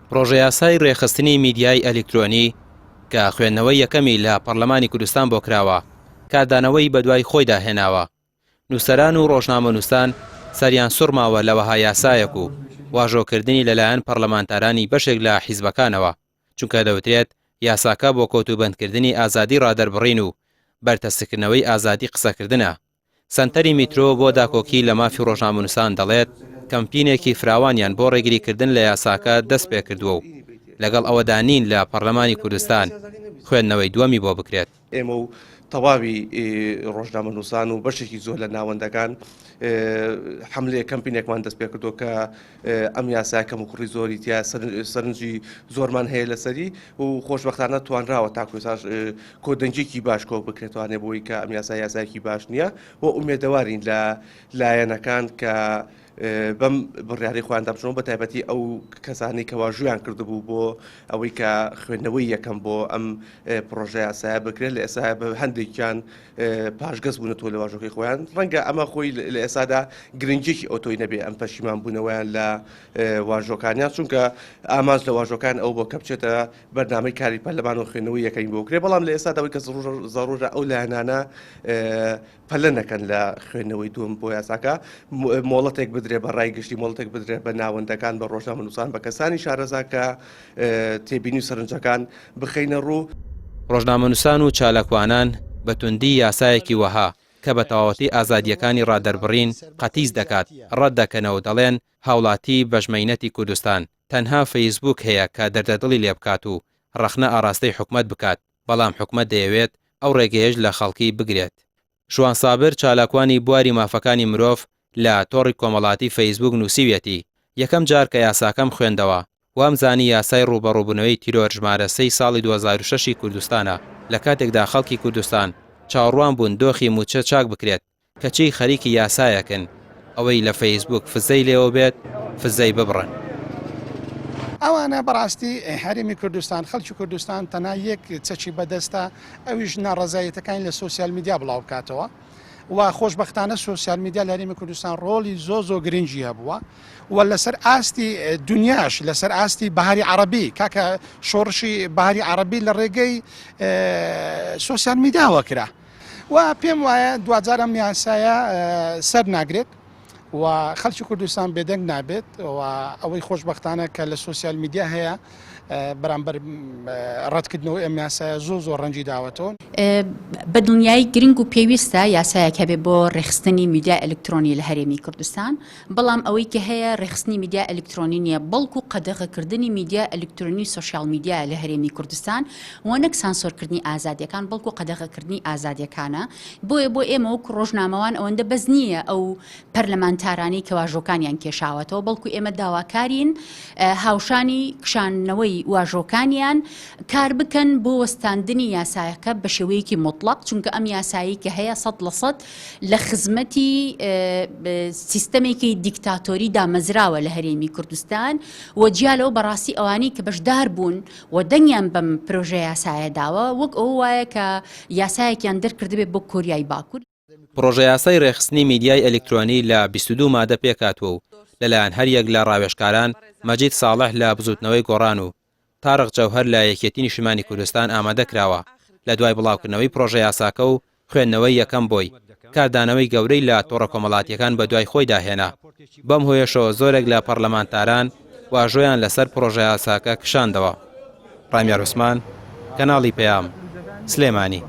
پڕۆژەیاسای ڕێکخستنی میدیای ئەلیکترۆنی کە خوێندنەوەی یەکەمی لە پەڕلەمانی کوردستان بۆ کراوە، کاردانەوەی بەدوای خۆیدا هێناوە. نووسەران و ڕۆژنامەنووسان سەریان سوڕماوە لە وەها یاسایەک و واژۆکردنی لەلایەن پەڕلەمانتارانی بەشێک لە حیزبەکانەوە، چونکە دەوترێت یاساکە بۆ کۆتوبەندکردنی ئازادی ڕادەربڕین و بەرتەسککردنەوەی ئازادی قسەکردنە. سەنتەری میترۆ بۆ داکۆکی لە مافی ڕۆژنامەنووسان دەڵێت، کەمپینێکی فراوانیان بۆ ڕێگریکردن لە یاساکە دەستپێکردووە و لەگەڵ ئەوەدا نین لە پەڕلەمانی کوردستان خوێندنەوەی دووەمی بۆ بکرێت. ئێمە و تەواوی ڕۆژنامەنووسان و بەشێکی زۆر لە ناوەندەکان حەملەیەک کەمپینێکمان دەست پێکردووە کە ئەم یاسایە کەموکوڕی زۆری تیا سەرنجی زۆرمان هەیە لەسەری و خۆشبەختانە توانراوە تاکو ئێستاش کۆدەنگێکی باش کۆ بکرێتوانێ بۆی کە ئەم یاسا یاسایەکی باش نییە و ئومێدەوارین لە لایەنەکان کە بەم بڕیاری خۆیان دەبچنەوە بە تایبەتی ئەو کەسانی کە واژویان کردبوو بۆ ئەوەی کە خوێندنەوەی یەکەم بۆ ئەم پرۆژە یاسایە بکرێت لە ئێستا بە هەندێکیان پاشگەز بوونەتەوە لە واژۆکەی خۆیان ڕەنگە ئەمە خۆی لە ئێستادا گرنگیەکی ئەوتۆی نەبێ ئەم پەشیمان بوونەوەیان لە واژۆکانیان چونکە ئامانج لە واژۆکان ئەو بۆ کە بچێتە بەرنامەی کاری پەرلەمان و خوێندنەوەی یەکەمی بۆ بکرێ بەڵام لە ئێستادا ئەوەی کە زەڕوورە ئەو لایەنانە پەلە نەکەن لە خوێندنەوەی دووەم بۆ یاساکە مۆڵەتێک بدرێ بە ڕای گشتی مۆڵەتێک بدرێ بە ناوەندەکان بە ڕۆژنامەنووسان بە کەسانی شارەزا کە تێبینی و سەرنجەکان بخەینە ڕوو. ڕۆژنامەنووسان و چالاکوانان بە توندی یاسایەکی وەها کە بە تەواوەتی ئازادییەکانی ڕادەربڕین قەتیس دەکات ڕەت دەکەنەوە و دەڵێن هاوڵاتی بەشمەینەتی کوردستان تەنها فەیسبووک هەیە کە دەردەدڵی لێبکات و ڕەخنە ئاڕاستەی حکومەت بکات بەڵام حکومەت دەیەوێت ئەو ڕێگەیەش لە خەڵکی بگرێت. شوان سابر چالاکوانی بواری مافەکانی مرۆڤ لە تۆڕی کۆمەڵاتی فەیسبووک نووسیویەتی، یەکەم جار کە یاساکەم خوێندەوە، وامزانی یاسای ڕووبەڕووبوونەوەی تیرۆر ژمارە سێی ساڵی 2006 ی کوردستانە، لە کاتێکدا خەڵکی کوردستان چاوەڕوان بوون دۆخی مووچە چاک بکرێت، کەچی خەریکی یاسایەکن ئەوەی لە فەیسبووک فزەی لێوە بێت فزەی ببڕن. ئەوانە بەڕاستی هەرێمی کوردستان، خەڵکی کوردستان تەنها یەک چەکی بەدەستە ئەویش ناڕەزایەتەکانی لە سۆسیال میدیا بڵاو بکاتەوە و خۆشبەختانە سۆسیال میدیا لە هەرێمی کوردستان ڕۆڵی زۆر زۆر گرنگی هەبووە و لەسەر ئاستی دنیاش لەسەر ئاستی بەهاری عەڕەبی کاکە شۆڕشی بەهاری عەڕەبی لە ڕێگەی سۆسیال میدیاوە کرا. و پێم وایە دواجار ئەم یاسایە سەر ناگرێت و خەڵکی کوردستان بێدەنگ نابێت و ئەوەی خۆشببختانە کە لە سوسیال میدیا هەیە بەرامبەر ڕەتکردنەوەی ئەم یاسایە زۆر زۆر ڕەنجی داوەتەوە. بە دڵنیایی گرنگ و پێویستە یاسایەک هەبێت بۆ ڕێکخستنی میدیای ئەلکترۆنی لە هەرێمی کوردستان، بەڵام ئەوەی کە هەیە ڕێکخستنی میدیای ئەلکترۆنی نییە، بەڵکو قەدەغەکردنی میدیای ئەلکترۆنی و سۆشیال میدیایە لە هەرێمی کوردستان و نەک سانسۆرکردنی ئازادیەکان، بەڵکو قەدەغەکردنی ئازادیەکانە. بۆیە بۆ ئێمە وەکو ڕۆژنامەوان ئەوەندە بەس نییە ئەو پەرلەمانتارانەی کە واژۆکانیان کێشاوەتەوە، بەڵکو ئێمە داواکارین هاوشانی کشاندنەوەی واژۆکانیان کار بکەن بۆ وەستاندنی یاساکە بە شێوەیەکی موتڵەق، چونکە ئەم یاسایەی کە هەیە 100% لە خزمەتی سیستەمێکی دیکتاتۆری دامەزراوە لە هەرێمی کوردستان و جیا لەوە بەڕاستی ئەوانەی کە بەشدار بوون و دەنگیان بەم پرۆژە یاسایە داوە وەک ئەوە وایە کە یاسایەکیان دەرکردبێت بۆ کۆریای باکوور. پڕۆژەیاسای رێکخستنی میدیای ئەلیکترۆنی لە 22 مادە پێکهاتووە و لەلایەن هەریەک لە راوێژکاران مەجید ساڵح لە بزوتنەوەی گۆڕان و تارق جەوهەر لە یەکێتی نیشتمانی کوردستان ئامادەکراوە، لە دوای بڵاوکردنەوەی پڕۆژەیاساکە و خوێندنەوەی یەکەم بۆی، کاردانەوەی گەورەی لە تۆڕە کۆمەڵاتییەکان بەدوای خۆیدا هێنا، بەم هۆیەشەوە زۆرێک لە پەڕلەمانتاران واژۆیان لەسەر پڕۆژەیاساکە کشاندەوە. ڕامیار عوسمان، کەناڵی پەیام، سلێمانی.